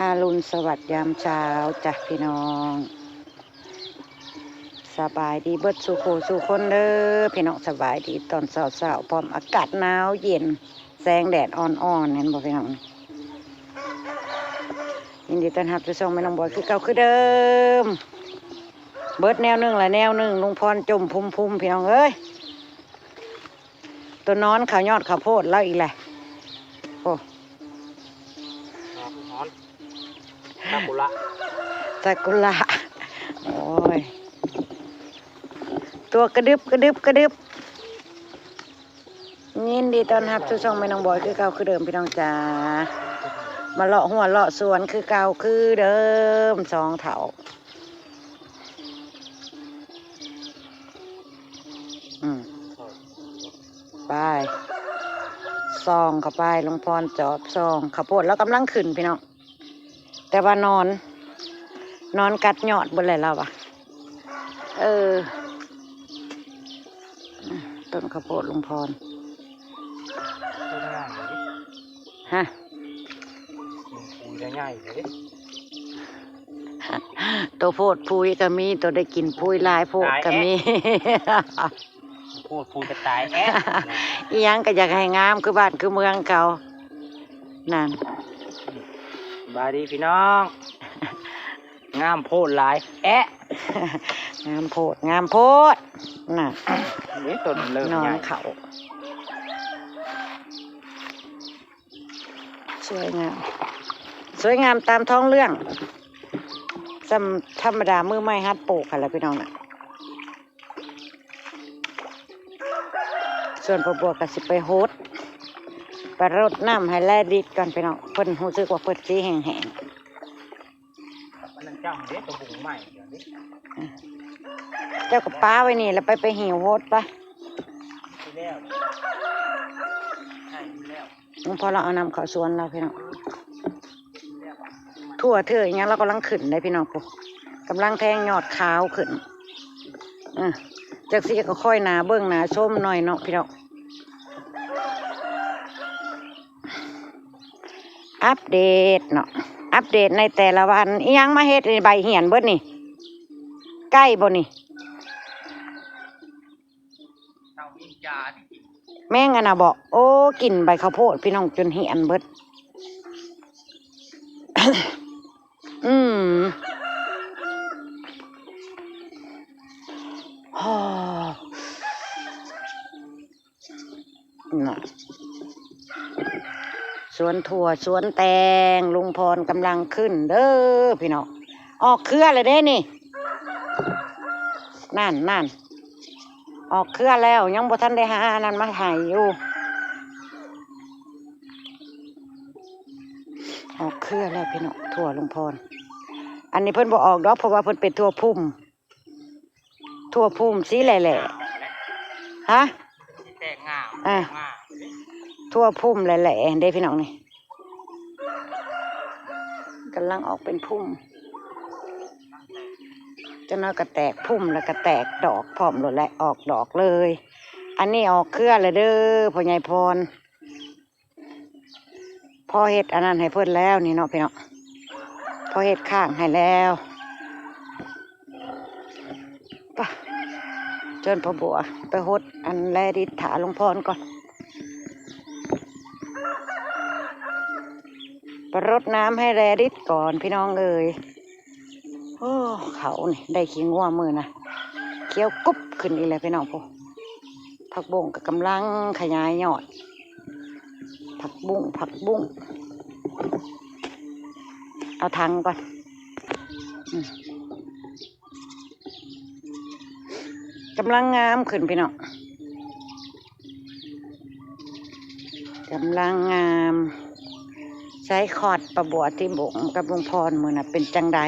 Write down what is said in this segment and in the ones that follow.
ອາລຸນສະຫວັດຍາມເຊົ້າຈ້ະພີ່ນ້ອງ, ສະບາຍດີເບິດສູ່ຄູ່ສູ່ຄົນເດີພີ່ນ້ອງ, ສະບາຍດີຕອນເຊົ້າໆ ພ້ອມອາກາດໜາວເຢັນ ແສງແດດອ່ອນໆ ເຫັນບໍ່ພີ່ນ້ອງ? ຍິນດີຕ້ອນຮັບສູ່ຊ່ອງແມ່ນ້ອງບອຍຄືເກົ່າຄືເດີມ. ເບິດແນວໜຶ່ງລະແນວໜຶ່ງ, ລຸງພອນຈົ່ມພຸ້ມໆ ພີ່ນ້ອງເອີຍ. ໂຕນອນເຂົ້າຍອດເຂົ້າໂພດລາວອີກແຫຼະ. ໂອ້ ນອນ ຊາກຸລະ ຊາກຸລະ. ໂອ້ຍ ຕົວກະດຶບກະດຶບກະດຶບ. ຍິນດີຕ້ອນຮັບສູ່ຊ່ອງແມ່ນ້ອງບອຍຄືເກົ່າຄືເດີມ ພີ່ນ້ອງຈ໋າ. ມາເລາະຮົ້ວເລາະສວນຄືເກົ່າຄືເດີມ ສອງເຖົ້າ. ອືມ ໄປ ສ່ອງເຂົ້າໄປ ລຸງພອນຈອບສ່ອງ. ເຂົ້າໂພດລາວກຳລັງຂຶ້ນພີ່ນ້ອງ, ແຕ່ວ່າໜອນ ໜອນກັດຍອດເບິດແລ້ວລາວວ່າ. ເອີ ຕົ້ນເຂົ້າໂພດລຸງພອນ ຮະ ໂຕໂພດພຸ້ຍກະມີ, ໂຕໄດ້ກິນພຸ້ຍຫຼາຍໂພດກະມີ. ໂພດພຸ້ຍກະຕາຍແອະ. ອີ່ຫຍັງກະຢາກໃຫ້ງາມຄືບ້ານຄືເມືອງເຂົານັ້ນ. ສະບາຍດີພີ່ນ້ອງ. ງາມໂພດຫຼາຍແອະ. ງາມໂພດ ງາມໂພດ. ນະ ນີ້ຕົ້ນເລີ່ມໃຫຍ່ ໜອນເຂົ້າ. ສວຍງາມ ສວຍງາມຕາມທ້ອງເລື່ອງ ຊ່ຳທຳມະດາມືໃໝ່ຫັດປູກຫັ້ນລະພີ່ນ້ອງນະ. ສ່ວນພໍ່ບົວກະຊິໄປຫົດ ໄປລົດນ້ຳໃຫ້ແລດິດກ່ອນພີ່ນ້ອງ, ເພິ່ນຮູ້ສຶກວ່າເພິ່ນສີແຫ້ງໆ. ອັນນັ້ນເຈົ້າເດ້ ຕົວບຸ້ງໃໝ່ເດ້ ເຈົ້າກະປະໄວ້ນີ້ລະໄປ ໄປຫິ້ວຫົດໄປ. ພໍລາວເອົານ້ຳເຂົ້າສວນລາວພີ່ນ້ອງ. ຖົ່ວເທື່ອອີ່ຫຍັງລາວກຳລັງຂຶ້ນໄດ໋ພີ່ນ້ອງ, ພຸ້ນ ກຳລັງແທງຍອດຂາວຂຶ້ນ. ເອີ ຈັ່ງຊີ້ກະຄ່ອຍໜ້າເບິ່ງໜ້າຊົມໜ້ອຍເນາະພີ່ນ້ອງ. ອັບເດດເນາະ ອັບເດດໃນແຕ່ລະວັນ. ອີ່ຫຍັງມາເຮັດໃບຫ້ຽນເບິດນີ້? ໄກ່ບໍ່ນີ້? ແມງອັນນະບໍ? ໂອ້ ກິນໃບເຂົ້າໂພດພີ່ນ້ອງ ຈົນຫ້ຽນເບິດ. ອືມ ນະ ສວນຖົ່ວສວນແຕງ ລຸງພອນກຳລັງຂຶ້ນເດີພີ່ນ້ອງ. ອອກເຄືອແລ້ວເດ້ນີ້ ນັ້ນໆ ອອກເຄືອແລ້ວ, ຍັງບໍ່ທັນໄດ້ຫາອັນນັ້ນມາໃຫ້ຢູ່. ອອກເຄືອແລ້ວພີ່ນ້ອງ ຖົ່ວລຸງພອນ. ອັນນີ້ເພິ່ນບໍ່ອອກດອກ ເພາະວ່າເພິ່ນເປັນຖົ່ວພຸ້ມ. ຖົ່ວພຸ້ມສີແຫຼ້ໆ ຮະ? ແຕກງາມ ອ່າ ແຕກງາມ ຖົ່ວພຸ້ມແຫຼ້ໆເດ້ພີ່ນ້ອງນີ້. ກຳລັງອອກເປັນພຸ້ມ ຈັກໜ້ອຍກະແຕກພຸ້ມ ແລ້ວກະແຕກດອກພ້ອມໂລດແຫຼະ ອອກດອກເລີຍ. ອັນນີ້ອອກເຄືອແລ້ວເດີພໍ່ໃຫຍ່ພອນ. ພໍເຮັດອັນນັ້ນໃຫ້ເພິ່ນແລ້ວນີ້ເນາະພີ່ນ້ອງ ພໍເຮັດຂ້າງໃຫ້ແລ້ວ. ປະ ເຊີນພໍ່ບົວໄປຫົດອັນແລດິດຖ້າລຸງພອນກ່ອນ ໄປລົດນ້ຳໃຫ້ແລດິດກ່ອນພີ່ນ້ອງເອີຍ. ໂອ້ ເຂົ້ານີ້ໄດ້ຂີ້ງົວມື້ນະ ຂຽວກຸບຂຶ້ນອີກແລ້ວພີ່ນ້ອງ. ພຸ້ນ ຜັກບົ້ງກະກຳລັງຂະຫຍາຍຍອດ. ຜັກບຸ້ງ ຜັກບຸ້ງ ເອົາຖັງກ່ອນ. ອືມ ກຳລັງງາມຂຶ້ນພີ່ນ້ອງ ກຳລັງງາມ. ໃສ່ຂອດປາບົວຕິບົງກັບລຸງພອນມື້ນະເປັນຈັ່ງໃດ?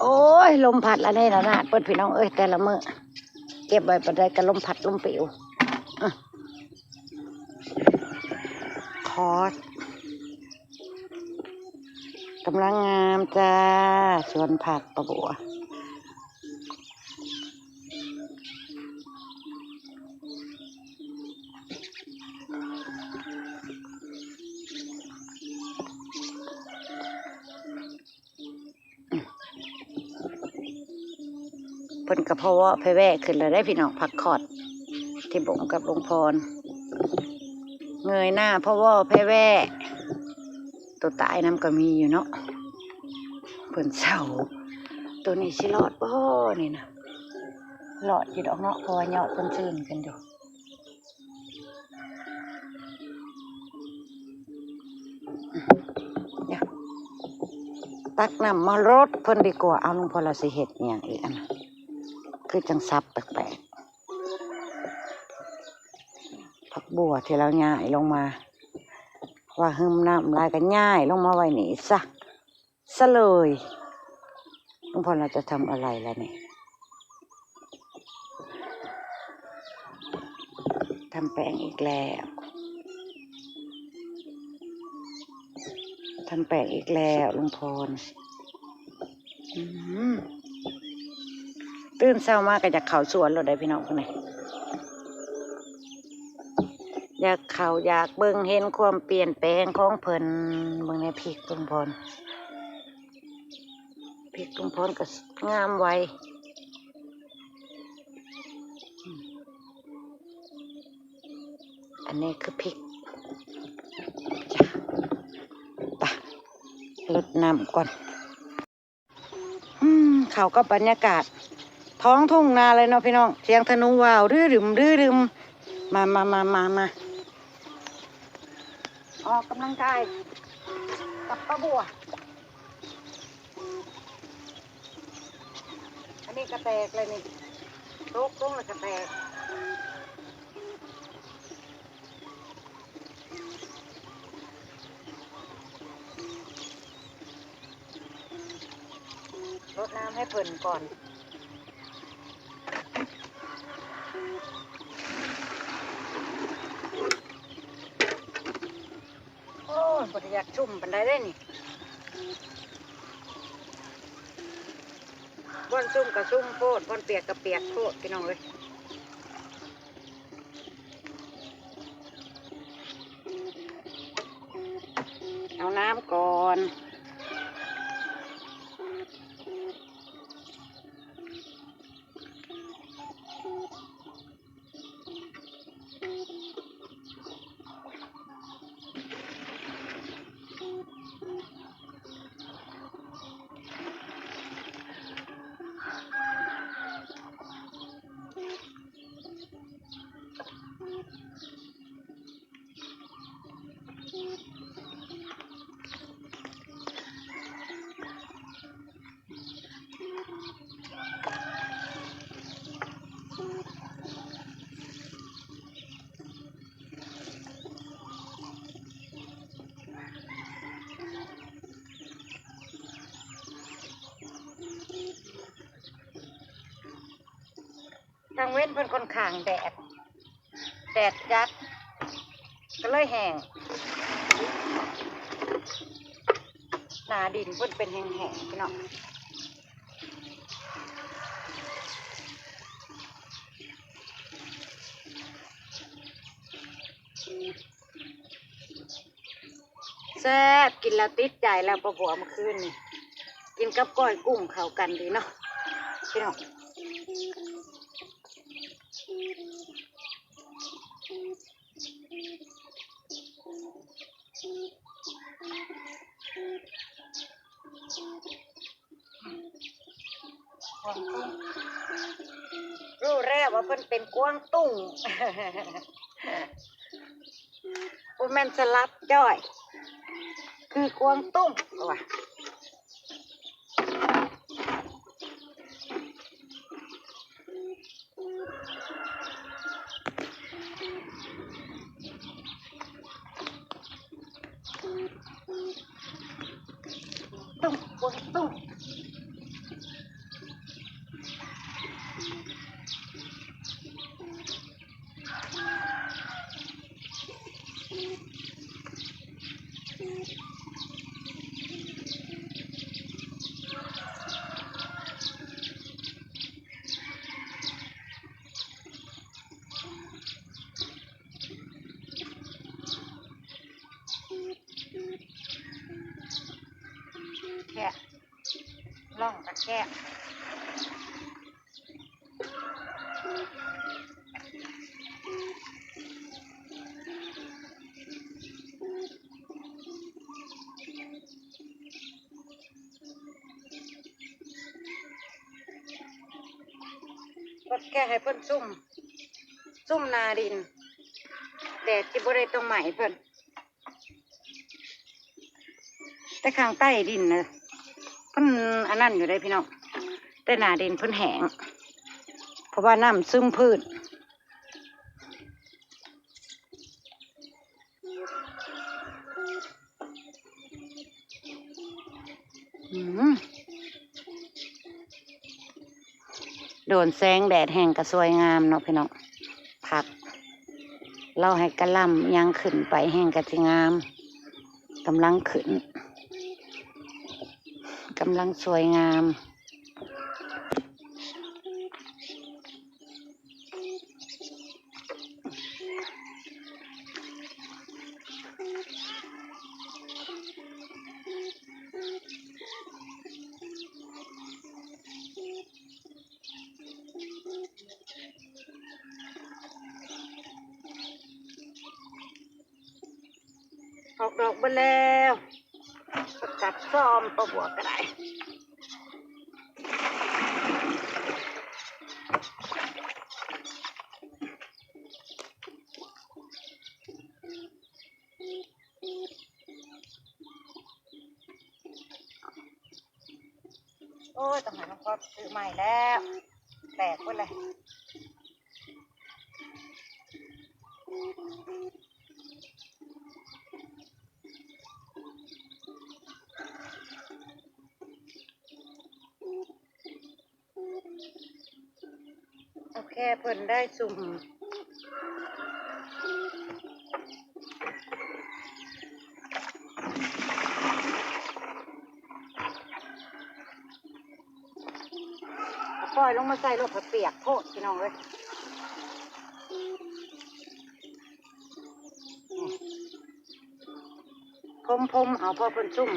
ໂອ້ຍ ລົມພັດລະເນລະນາດເບິດພີ່ນ້ອງເອີຍ ແຕ່ລະມື້ ເກັບໄວ້ປານໃດກະລົມພັດລົມປິວ. ອະ ຂອດ ກຳລັງງາມຈ້າ ສວນຜັກປາບົວ. ພິ່ນກໍເພາະເວາະແຜ່ແວ່ຂຶ້ນແລ້ວເດ້ພີ່ນ້ອງ ຜັກຄອດທີ່ບົງກັບລຸງພອນ ເງີຍໜ້າເພາະເວາະແຜ່ແວ່. ໂຕຕາຍນຳກໍມີຢູ່ເນາະ ເພິ່ນເຊົາ. ໂຕນີ້ຊິລອດບໍ່ນີ້ນະ? ລອດຢູ່ດອກເນາະ ເພາະວ່າຍອດເພິ່ນຊື່ນຂຶ້ນຢູ່. ຕັກນ້ຳມາລົດເພິ່ນດີກວ່າ. ເອົາ ລຸງພອນລາວຊິເຮັດຫຍັງອີກອັນນະ? ຄືຈັ່ງສັບແປກໆ. ຜັກບົ່ວທີ່ລາວຍ້າຍລົງມາ ວ່າຫຶມນ້ຳຫຼາຍກໍຍ້າຍລົງມາໄວ້ນີ້ຊະ. ซะเลย ลุงพลเราจะทำอะไรล่ะนี่ ทำแป้งอีกแล้ว ทำแป้งอีกแล้วลุงพล อืม ตื่นเช้ามาก็อยากเข้าสวนโลดเด้อพี่น้อง นี่ อยากเข้าอยากเบิ่ง เห็นความเปลี่ยนแปลงของเพิ่น เบิ่งในพริกลุงพล พริกลุงพลก็งามไว อันนี้คือพริก จ้ะ ไป รดน้ำก่อน อืม เข้ากับบรรยากาศท้องทุ่งนาเลยเนาะพี่น้อง เสียงธนูว้าว ดื้อดึม ดื้อดึม มา มา มา มา มา ออกกำลังกายกับป้าบัว อันนี้ก็แตกเลยนี่ ตกลงแล้วก็แตก รดน้ำให้เพิ่นก่อน โอ้ย บ่ได้อยากชุ่มปานใดเด้นี่ บ่อนชุ่มก็ชุ่มโพด บ่อนเปียกก็เปียกโพด พี่น้องเอ้ย เอาน้ำก่อน กลางเว็นเพิ่นค่อนข้างแดด แดดจัด ก็เลยแห้ง หน้าดินเพิ่นเป็นแห้งๆ พี่น้อง แซ่บ กินแล้วติดใจแล้ว ป้าบัว เมื่อคืนนี่ กินกับก้อยกุ้งเข้ากันดีเนาะ พี่น้อง กวางตุ้ง ฮู้แล้วว่าเพิ่นเป็นกวางตุ้ง บ่แม่นสลัดจ้อย คือกวางตุ้งว่ะ ตุ้ง กวางตุ้ง แคะ ร่องกะแคะ ກົດແຄ່ໃຫ້ເພິ່ນຊຸ່ມ ຊຸ່ມໜ້າດິນ ແດດຊິບໍ່ໄດ້ຕ້ອງໄໝ້ເພິ່ນ. ແຕ່ຂ້າງໃຕ້ດິນນະ ເພິ່ນອັນນັ້ນຢູ່ເດ້ພີ່ນ້ອງ ແຕ່ໜ້າດິນເພິ່ນແຫ້ງ ເພາະວ່ານ້ຳຊຶມພື້ນ. ອືມ ໂດນແສງແດດແຮງກະສວຍງາມເນາະພີ່ນ້ອງ ຜັກລາວໃຫ້ກະລ່ຳຫຍັງຂຶ້ນໄປແຮງກະຊິງາມ ກຳລັງຂຶ້ນ ກຳລັງສວຍງາມ. ອອກດອກເບິດແລ້ວ ປະກາດຊອມປາບົວກະໄດ້. ໂອ້ຍ ຕ້ອງໃຫ້ນ້ອງພອດຊື້ໃໝ່ແລ້ວ ແຕກເບິດເລີຍ. ໂອເຄ ເພິ່ນໄດ້ຊຸ່ມ ປ່ອຍລົງມາໃສ່ລົດ ປຽກໂພດພີ່ນ້ອງເອີຍ. ພົມໆ ເອົາພໍເພິ່ນຊຸ່ມ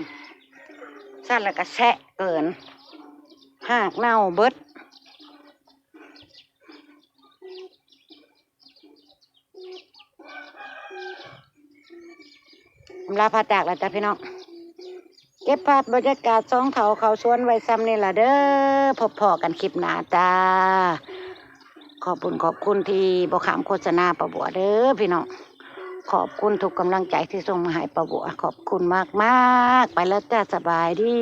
ຊັ້ນແລ້ວກະແຊະເກີນ ຮາກເນົ່າເບິດ. ອຳລາພາຈາກແລ້ວຈ້າພີ່ນ້ອງ ເກັບພາບບັນຍາກາດສອງເຖົ້າເຂົ້າສວນໄວ້ຊ່ຳນີ້ລະເດີ ພົບພໍ້ກັນຄລິບໜ້າຈ້າ. ຂອບບຸນຂອບຄຸນທີ່ບໍ່ຂ້າມໂຄສະນາປາບົວເດີພີ່ນ້ອງ ຂອບຄຸນທຸກກຳລັງໃຈທີ່ສົ່ງມາໃຫ້ປາບົວ ຂອບຄຸນມາກໆ ໄປແລ້ວຈ້າ ສະບາຍດີ.